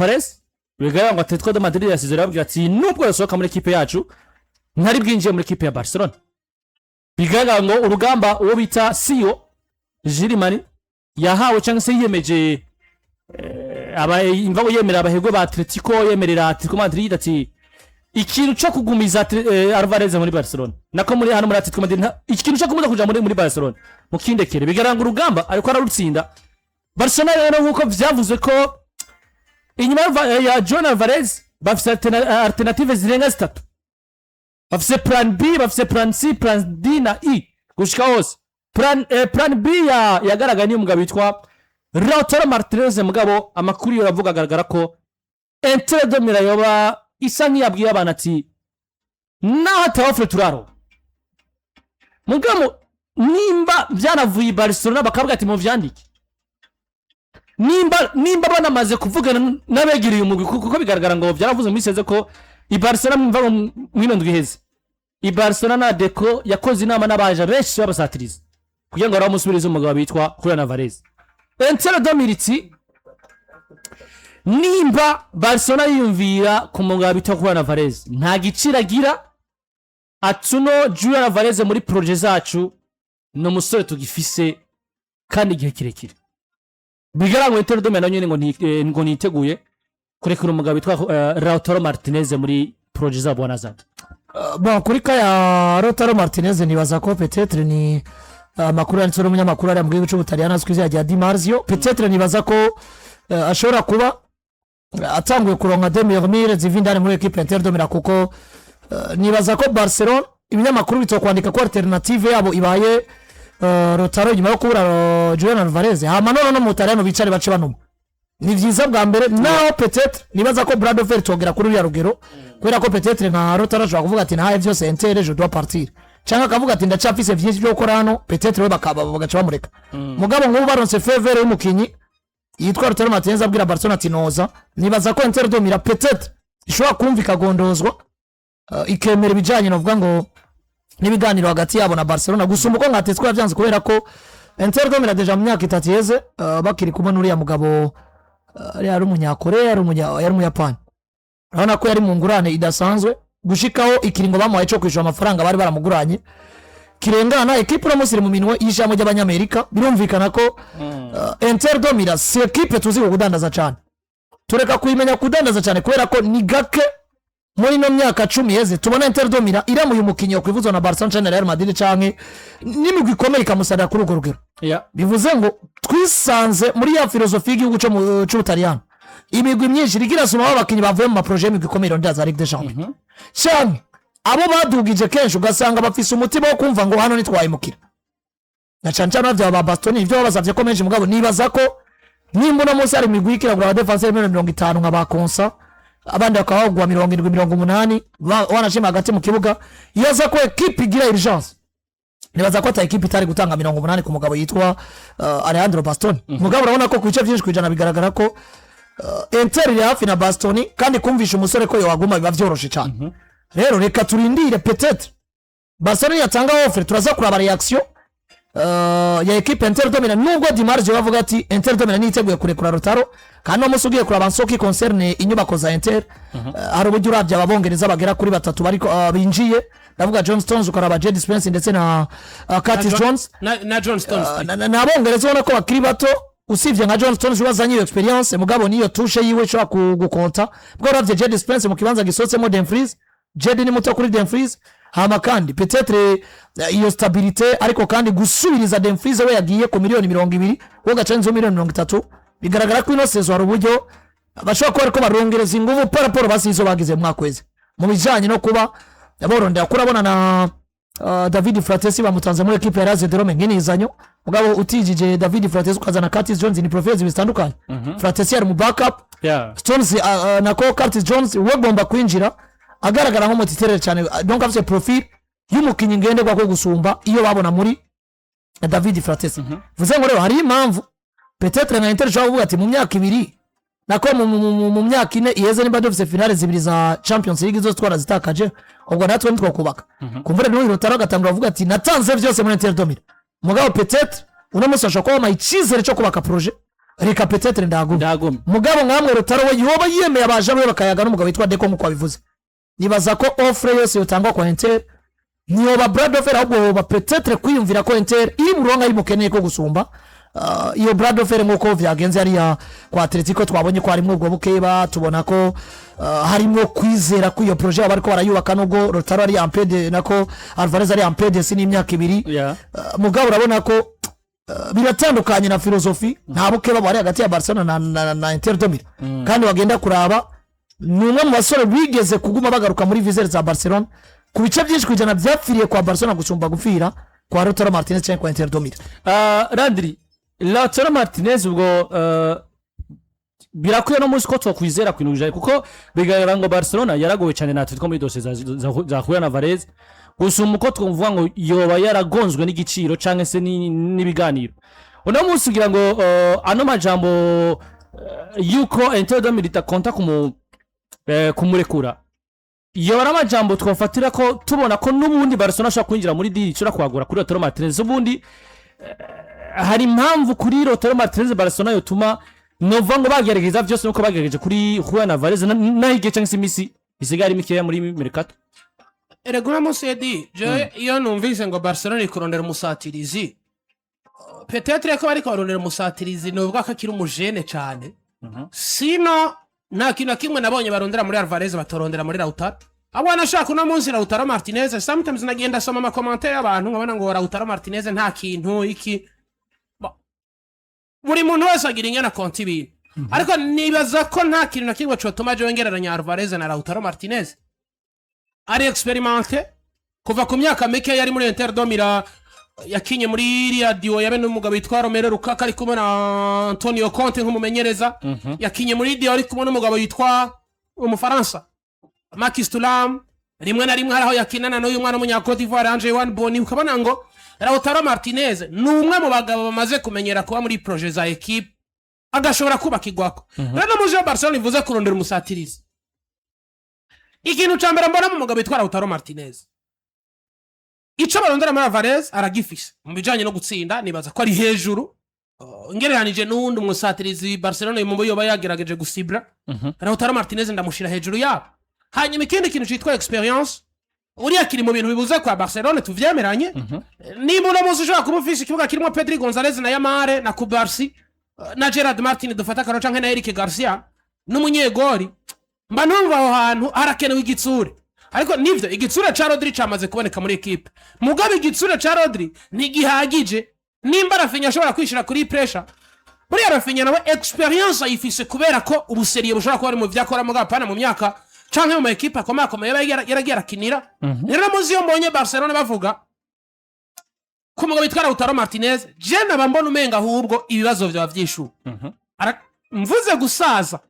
Alvarez. Bigaragara ngo Atletico de Madrid yasize arababwira ati nubwo yasohoka muri ekipe yacu, ntari bwinjiye muri ekipe ya Barcelona. Bigaragara ngo urugamba uwo bita CEO Gilles Mani yahawe cyangwa se yiyemeje, imva ngo yemerera abahegwe ba Atletico, yemerera Atletico Madrid ati ikintu cyo kugumiza Alvarez muri Barcelona, nako muri hano muri Atletico Madrid, ikintu cyo kumuza kuja muri Barcelona mukindekere. Bigaragara ngo urugamba ariko ararutsinda Barcelona. Rero nkuko vyavuzwe ko inyuma ya Julian Alvarez bafise alternative zirenga zitatu, bafise plan B, bafise plan C, plan D na E gushika hose. Plan B ya yagaragaye ni umugabo witwa Lautaro Martinez. Mugabo amakuru yo aravuga, agaragara ko Inter de Milan yoba isa nk'iyabwiye abantu ati naho ata offre turaro, mugabo nimba byanavuye i Barcelona bakavuga ati muvyandike, nimba banamaze kuvugana n'abegereye umugwi, kuko bigaragara ngo byaravuze muri seze ko i Barcelona mwumva ngo mwino ndwi iheze i Barcelona na Deco yakoze inama n'abaje benshi babasatiriza kugira ngo baramusubirize umugabo witwa Julian Alvarez. Inter de Milan, nimba Barcelona yiyumvira ku mugabo witwa Julian Alvarez, nta giciro agira atuno. Julian Alvarez muri projet zacu ni umusore tugifise kandi igihe kirekire. Bigaragara ngo Inter de Milan nyine ngo ntiteguye kurekura umugabo witwa Lautaro Martinez muri projet zabo wanazana. Bon, kuri cas ya Lautaro Martinez, nibaza ko peut-être ni amakuru yanditswe n'umunyamakuru ariya mu gihugu cy'Ubutaliyani azwi izina rya Di Marzio. Peut-être nibaza ko ashobora kuba atanguye kuronka des murmures ziva indani muri ekipe Inter de Milan, kuko nibaza ko Barcelona, ibinyamakuru bitokwandika ko alternative yabo ibaye Lautaro nyuma yo kubura Julian Alvarez, hama none no mu Butaliyani bicare bace banuma. Ni byiza bwa mbere naho peut-être nibaza ko bras de fer togera kuri uriya rugero, kubera ko peut-être nka Lautaro ashobora kuvuga ati ntaye byose Inter, je dois partir, cyangwa akavuga ati ndacyafise byinshi byo gukora hano. Peut-être we bakaba bagaca bamureka. Mugabo nk'ubu baronse feu vert y'umukinyi yitwa Lautaro Martinez abwira Barcelona ati noza, nibaza ko Inter de Milan peut-être ishobora kumva ikagondozwa, ikemera ibijyanye novuga ngo n'ibiganiro hagati yabo na Barcelona gusumba uko nka yabyanze, kubera ko Inter de Milan déjà mu myaka 3 iheze, bakiri kumwe n'uriya mugabo, yari umunyakoreya, yari umuyapani, urabona ko yari mu ngurane idasanzwe gushikaho ikiringo bamuhaye cyo kwishyura amafaranga bari baramuguranye kirengana. Ekipe uno munsi iri mu minwe y'ijambo ry'Abanyamerika. Birumvikana ko Inter de Milan si ekipe tuzi ku kudandaza cyane, tureka kuyimenya kudandaza cyane, kubera ko ni gake muri ino myaka 10 iheze tubona Inter de Milan iramuye umukinnyi wakwivuzwa na Barcelona canke Real Madrid canke n'imigwi ikomeye ikamusarira kuri urwo rugero. Bivuze ngo twisanze muri ya philosophie y'igihugu c'Ubutaliyani, imigwi myinshi iriko irasoma abakinnyi bavuye mu ma projets y'imigwi ikomeye irondera za Ligue des Champions, canke abo badugije kenshi ugasanga bafise umutima wo kumva ngo hano ntitwayimukira, na cane cane bavya ba Bastoni ivyo babasavye ko menshi. Mugabo nibaza ko nimba uno munsi hari imigwi iriko iragura abadefanseri miliyoni 50 nka ba Konsa, abandi bakaba bagwa 70, 80, wanashima hagati mu kibuga, iyo aza ko ekipe igira urgence, nibaza ko ata ekipe itari gutanga 80 ku mugabo yitwa Alejandro Bastoni. Mugabo urabona ko ku bice byinshi ku ijana bigaragara ko Inter iri hafi na Bastoni, kandi kumvisha umusore ko yohaguma biba byoroshe cyane. Rero reka turindire, peut-être Bastoni yatanga offre, turaza kuraba réaction ya ekipe Inter de Milan, nubwo Di Marzio bavuga ati Inter de Milan niteguye kurekura Lautaro. Kandi uno munsi ugiye kuraba en ce qui concerne inyubako za Inter, hari uburyo urabye Ababongereza bagera kuri batatu bariko binjiye, ndavuga John Stones, ukaraba Jed Spence ndetse na Curtis Jones. Na John Stones. Ni Abongereza ubona ko bakiri bato, usibye nka John Stones wazanye iyo expérience, mugabo niyo touche yiwe ishobora gukonta bwo. Uravye Jed Spence mu kibanza gisohotsemo Dumfries, Jed ni muto kuri Dumfries, hama kandi peut-être iyo stabilité, ariko kandi gusubiriza Dumfries we yagiye ku miliyoni 20, we gaca inzu miliyoni 30. Bigaragara ko ino saison hari uburyo bashobora kuba ariko barongereza inguvu par rapport basi izo bagize mu mwaka weze mu bijanye no kuba borondera kurabona na David Fratesi bamutanze muri ekipe ya Lazio de Rome nk'inizanyo. Mugabo utijije David Fratesi ukazana Curtis Jones, ni profile zibiri zitandukanye. Fratesi yari mu backup, Stones, nako Curtis Jones we agomba kwinjira agaragara nk'umu titulaire cyane, donc afite profil y'umukinnyi ngenderwa ko gusumba iyo babona muri David Fratesi. Bivuze ngo rero hari impamvu peut-être nka Inter ishobora kuvuga ati mu myaka 2, nako mu myaka 4 iheze, nimba dufise finale zibiri za Champions League zose twarazitakaje, ubwo natwe ntitwakubaka kumvura. N'uyu Lautaro agatangura avuga ati natanze byose muri Inter de Milan, mugabo peut-être uno munsi ashobora kuba bamuha icyizere cyo kubaka projet. Reka peut-être ndaguma. Ndaguma. Mugabo nkamwe Lautaro we yoba yemeye abaje be bakayaga n'umugabo witwa Deco, nk'uko wabivuze, nibaza ko offre yose yotangwa kwa Inter ntiyoba bras de fer, ahubwo yoba peut-être kwiyumvira ko Inter iri buronka yimukeneye ko gusumba iyo bras de fer, nk'uko vyagenze hariya kwa Atletico. Twabonye ko harimwo ubwo bukeba, tubona ko harimwo kwizera ko iyo projet baba bariko barayubaka, nubwo Lautaro ari ampede, nako Alvarez ari ampede si n'imyaka 2. Mugabo urabona ko biratandukanye na philosophie, nta bukeba bari hagati ya Barcelona na Inter de Milan. Kandi wagenda kuraba, ni umwe mu basore bigeze kuguma bagaruka muri viseur za Barcelona. Ku bice byinshi ku ijana byapfiriye kwa Barcelona gusumba gupfira kwa Lautaro Martinez cyangwa kwa Inter de Milan. Landry, Lautaro Martinez ubwo birakwiye no munsi ko twakwizera ku bintu, kuko bigaragara ngo Barcelona yaragowe cyane na Atletico muri dosiye za Julian Alvarez, gusumba uko twumva ngo yoba yaragonzwe n'igiciro cyangwa se n'ibiganiro uno munsi. Kugira ngo ano majambo yuko Inter de Milan itakonta kumurekura, yoba ari amajambo twafatira ko tubona ko n'ubundi Barcelona ashobora kwinjira muri deal ishobora kwagura kuri Lautaro Martinez. Ubundi hari impamvu kuri Lautaro Martinez Barcelona yotuma nova ngo bagerageza byose nuko bagerageje kuri Julian Alvarez, naho igihe cyangwa se iminsi isigaye ari mikeya muri mercato? Erega uno munsi, Edi, jewe iyo numvise ngo Barcelona iri kurondera umusatirizi, peut-être ko bariko barondera umusatirizi nuvuga ko akiri umujene cane. Sino nta kintu na kimwe nabonye barondera muri Alvarez batorondera muri Lautaro. Abo nashaka uno munsi Lautaro Martinez, sometimes nagenda asoma ama commentaires y'abantu nkabona ngo Lautaro Martinez nta kintu iki. Buri muntu wese agira ingene konta ibintu, ariko nibaza ko nta kintu na kimwe cotuma jewe ngereranya Alvarez na Lautaro Martinez. Ari expérimenté kuva ku myaka mike yari muri Inter de Milan, yakinye muri iriya duo yabe n'umugabo witwa Romelu Lukaku ari kumwe na Antonio Conte nk'umumenyereza. Yakinye muri duo ari kumwe n'umugabo witwa umufaransa Marcus Thuram. Rimwe na rimwe hari aho yakinana n'uyu mwana w'umunya Cote d'Ivoire Ange Yoan Bonny. Ukabona ngo Lautaro Martinez ni umwe mu bagabo bamaze kumenyera kuba muri projet za équipe, agashobora kubakirwako. Rero no muzi wa Barcelona ivuze kurondera umusatirizi, ikintu ca mbere mbona mu mugabo witwa Lautaro Martinez, ico barondera muri Alvarez aragifise. Mu bijanye no gutsinda nibaza ko ari hejuru ngereranije n'uwundi umusatirizi Barcelona mu yoba yagerageje gusibra. Lautaro Martinez ndamushira hejuru yabo. Hanyuma ikindi kintu citwa expérience, uriya kiri mu bintu bibuze kwa Barcelona, tuvyemeranye. Niba uno munsi ushobora kuba ufise ikibuga kirimo Pedri Gonzalez na Yamal na Cubarsi na Gerard Martin, dufata akaro, canke na Eric Garcia n'umunyegori, mba numva aho hantu harakenewe igitsure. Ariko nivyo, igitsure ca Rodri camaze kuboneka muri équipe, mugabo igitsure ca Rodri ntigihagije. Nimba Raphinha ashobora kwishira kuri pressure, buriya Raphinha nawe expérience ayifise, kubera ko ubu sérieux bushobora kuba ari mu vyo akora, mugabo apana mu myaka canke mu ma équipe akomakomeye yaba yaragiye arakinira. Rero muzi iyo mbonye Barcelona bavuga ku mugabo witwa Lautaro Martinez, je naba mbona umenga ahubwo ibibazo vyaba vyishuwe. Mvuze gusaza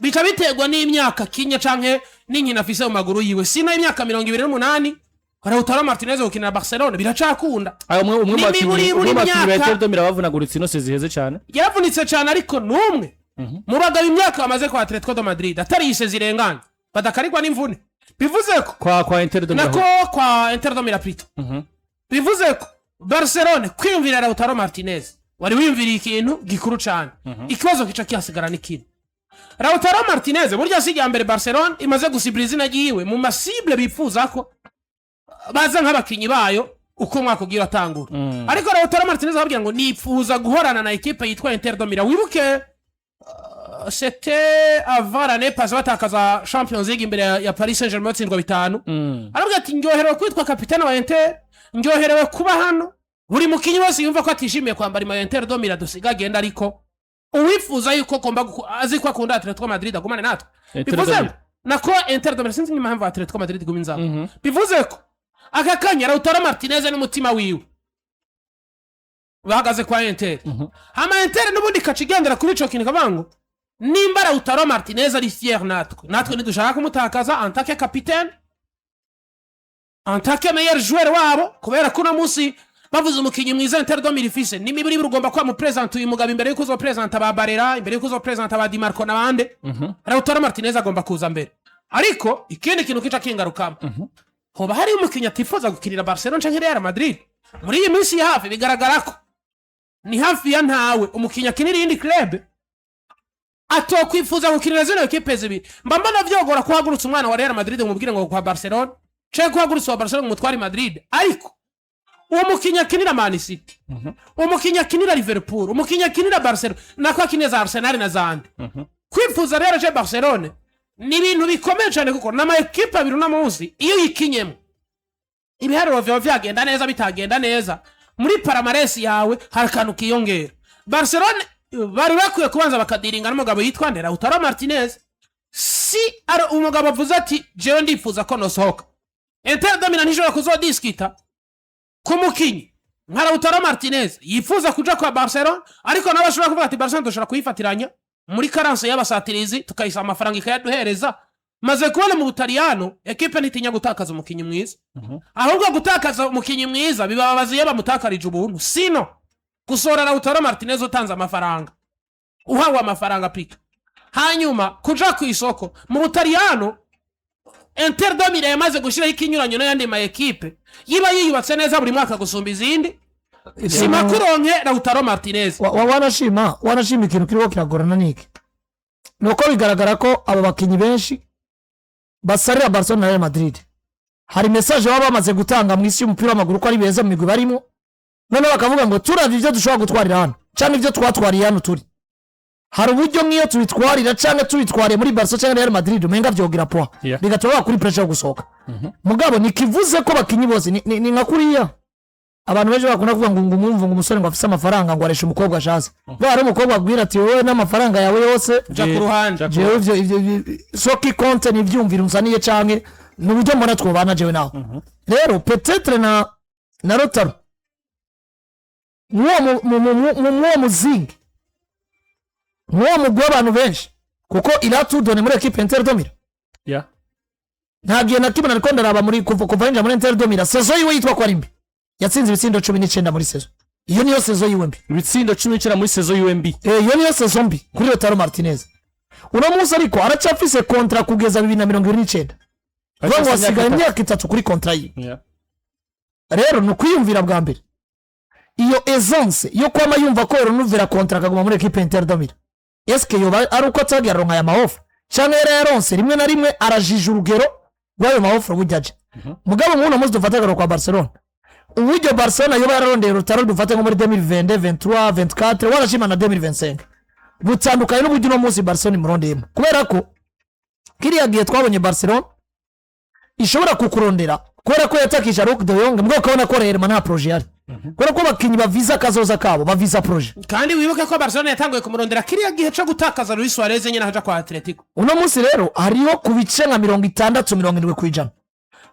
bica biterwa n'imyaka kinye canke n'inkino afise mu maguru yiwe. Sino imyaka 28, Lautaro Martinez gukinira Barcelona biracakunda. Ayo umwe mu Ni bakinyi miburi umwe mu bakinyi ba imyaka- Inter de Milan bavunaguritse ino saison iheze cyane. Yaravunitse cyane, ariko n'umwe mu bagabo imyaka bamaze kwa Atletico de Madrid atari yise zirengana badakarirwa n'imvune, bivuze ko kwa Inter de Milan. Nako kwa Inter de Milan plutôt. Bivuze ko Barcelone kwiyumvira Lautaro Martinez wari wiyumviriye ikintu gikuru cyane. Ikibazo kica kihasigara ni kimwe: Lautaro Martinez burya si irya mbere Barcelone imaze gusibira izina ryiwe mu ma cibles bifuza ko baza nk'abakinyi bayo uko umwaka ugiye uratangura. Ariko Lautaro Martinez ababwira ngo nipfuza guhorana na équipe yitwa Inter de Milan. Wibuke c'était avant l'année passée, batakaza Champions League imbere ya Paris Saint Germain batsindwa 5. Aravuga ati ndyoherewe kwitwa kapitene wa Inter, ndyoherewe kuba hano. Buri mukinnyi wese yumva ko atishimiye kwambara ima ya Inter de Milan dusiga agenda, ariko uwifuza yuko agomba azi ko akunda Atletico Madrid agumane natwe. Inter de Bivuze Milan. ngo nako Inter de Milan, sinzi impamvu Atletico Madrid iguma inzara. Bivuze ko aka kanya Lautaro Martinez n'umutima wiwe bahagaze kwa Inter. Hama Inter n'ubundi ikaca igendera kuri ico kintu, ikavuga ngo nimba Lautaro Martinez ari fier natwe, natwe ntidushaka kumutakaza en tant que capitaine, en tant que meilleur joueur wabo, kubera ko uno munsi bavuze umukinnyi mwiza Inter de Milan ifise, n'imibiri ugomba kuba mupresenta uyu mugabo imbere y'uko uzopresenta ba Barella, imbere y'uko uzopresenta ba Dimarco n'abandi. Lautaro Martinez agomba kuza mbere. Ariko ikindi kintu kica kingarukamo, hoba hariyo umukinnyi atifuza gukinira Barcelona canke Real Madrid muri iyi minsi ya hafi? Bigaragara ko Ni hafi ya ntawe umukinnyi akinira iyindi club atokwifuza gukinira zino ekipe zibiri. Mba mbona vyogora kuhagurutsa umwana wa Real Madrid umubwire ngo kwa Barcelona, canke kuhagurutsa uwa Barcelona ngo umutware Madrid. Ariko uwo mukinnyi akinira Man City, umukinnyi akinira Liverpool, umukinnyi akinira Barcelona, nako akinira za Arsenal na zandi, kwifuza rero aje Barcelone ni ibintu bikomeye cyane, kuko n'ama ekipe abiri uno munsi iyo uyikinyemo ibiharuro vyawe vyagenda neza, bitagenda neza muri palmarès yawe hari akantu kiyongera. Barcelone bari bakwiye kubanza bakadiringa n'umugabo yitwa nde? Lautaro Martinez. Si ari umugabo avuze ati: "Jewe ndifuza ko nosohoka." Inter de Milan ntishobora kuzodiskita ku mukinyi nka Lautaro Martinez yifuza kuja kwa Barcelona, ariko nawe ashobora kuvuga ati: "Barcelona dushobora kuyifatiranya muri carence y'abasatirizi, tukayisaba amafaranga ikayaduhereza." Maze kubona mu Butaliyano ekipe ntitinya gutakaza umukinyi mwiza, ahubwo gutakaza umukinyi mwiza bibabaza iyo bamutakarije ubuntu. Sino gusohora Lautaro Martinez utanze amafaranga, uhawe amafaranga pika, hanyuma kuja ku isoko mu Butaliyano, Inter de Milan yamaze gushyiraho ikinyuranyo n'ayandi ma ekipe yiba yiyubatse neza buri mwaka gusumba izindi. Simakuronke Lautaro Martinez. Wanashima ikintu kiriko kiragorana niki? Ni uko bigaragara ko abo bakinnyi benshi basarira Barcelona na Real Madrid hari message baba bamaze gutanga mu isi y'umupira w'amaguru ko ari beza mu migwi barimo, noneho bakavuga ngo: "Turavye ibyo dushobora gutwarira hano canke ibyo twatwariye hano, turi hari uburyo nk'iyo tubitwarira canke tubitwariye muri Barca canke Real Madrid, umenga vyogira poids." Bigatuma baba kuri pressure yo gusohoka. Mugabo ntikivuze ko abakinyi bose ni nka kuriya abantu benshi bakunda kuvuga ngo umwumva ngo umusore ngo afise amafaranga ngo aresha umukobwa ashatse. Bwa hari umukobwa akubwira ati: "Wowe n'amafaranga yawe yose, ja ku ruhande." Jewe ivyo ce qui compte ni ivyumviro unzaniye canke ni uburyo mbona twobana jewe nawe." Rero peut-être na Lautaro mw'uwo mw'uwo muzingi, mw'uwo mugwi w'abantu benshi, kuko iratudone muri ekipe Inter de Milan, nta gihe na kimwe nariko ndaraba muri kuva yinjira muri Inter de Milan, saison yiwe yitwa ko ari mbi, yatsinze ibitsindo 19 muri saison. Iyo niyo saison yiwe mbi. Ibitsindo 19 muri saison yiwe mbi. Iyo niyo saison mbi kuri Lautaro Martinez uno munsi, ariko aracyafise contrat kugeza 2029, kuvuga ngo hasigaye imyaka 3 kuri contrat yiwe. Rero ni ukwiyumvira bwa mbere iyo aisance yo kwama yumva ko renouveler contrat akaguma muri ekipe Inter de Milan. Eske yoba ari uko atagiye aronka aya ma offres, cyangwa yari yaronse rimwe na rimwe arajija urugero rw'ayo ma offres burya aje? Mugabo nk'uno munsi dufate akarorero kwa Barcelona, uburyo Barcelona yoba yararondeye Lautaro, dufate nko muri 2022, 23, 24, warashima na 2025, butandukanye n'uburyo uno munsi Barcelona imurondeyemo, kubera ko kiriya gihe twabonye Barcelona ishobora kukurondera kubera ko yatakisha Luuk de Jong, mbwo ukabona ko réellement nta projet yari, kubera ko abakinnyi baviza akazoza kabo, baviza projet. Kandi wibuke ko Barcelona yatanguye kumurondera kiriya gihe cyo gutakaza Luis Suarez nyine ahaja kwa Atletico. Uno munsi rero hariho ku bice nka 60, 70%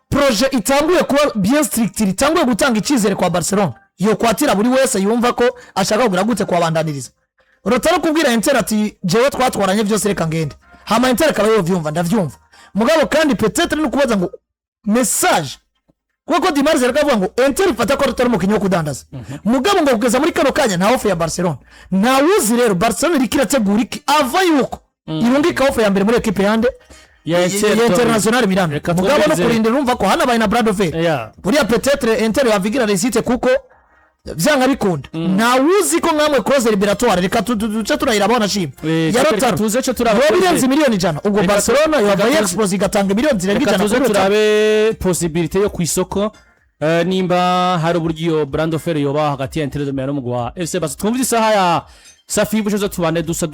projet itanguye kuba bien structurée, itanguye gutanga icyizere kwa Barcelona yo kwatira buri wese yumva ko ashaka kugira gute kubabandaniriza. Lautaro kubwira Inter ati: "Jewe twatwaranye byose, reka ngende," hama Inter akaba yovyumva, ndavyumva. Mugabo kandi peut-être no kubaza ngo message, kuko Di Marzio aravuga ngo Inter ifata ko Lautaro umukinnyi wo kudandaza, mugabo ngo kugeza muri kano kanya nta offre ya Barcelona. Ntawuzi rero Barcelona iriko irategura iki ava yuko irungika offre ya mbere muri ekipe yande? Ya ya Inter. International Milan. Reka Mugabo no twumvirize. kurindira, urumva ko hanabaye na bras de fer. Buriya peut-être Inter yavigira réussite, kuko byanga bikunda ntawuzi ko nkamwe clause libératoire, reka duce turayira abona shima ya reka Lautaro tuze co turaba yoba irenze miliyoni 100, ubwo Barcelona yoba explose igatanga miliyoni zirenga Reka 100 tuze kuri Lautaro. turabe possibilité yo ku isoko, nimba hari uburyo iyo bras de fer yoba hagati ya Inter de Milan n'umugwi wa FC Barcelona. Twumve isaha ya Safi y'ubushobozi, tubane dusa.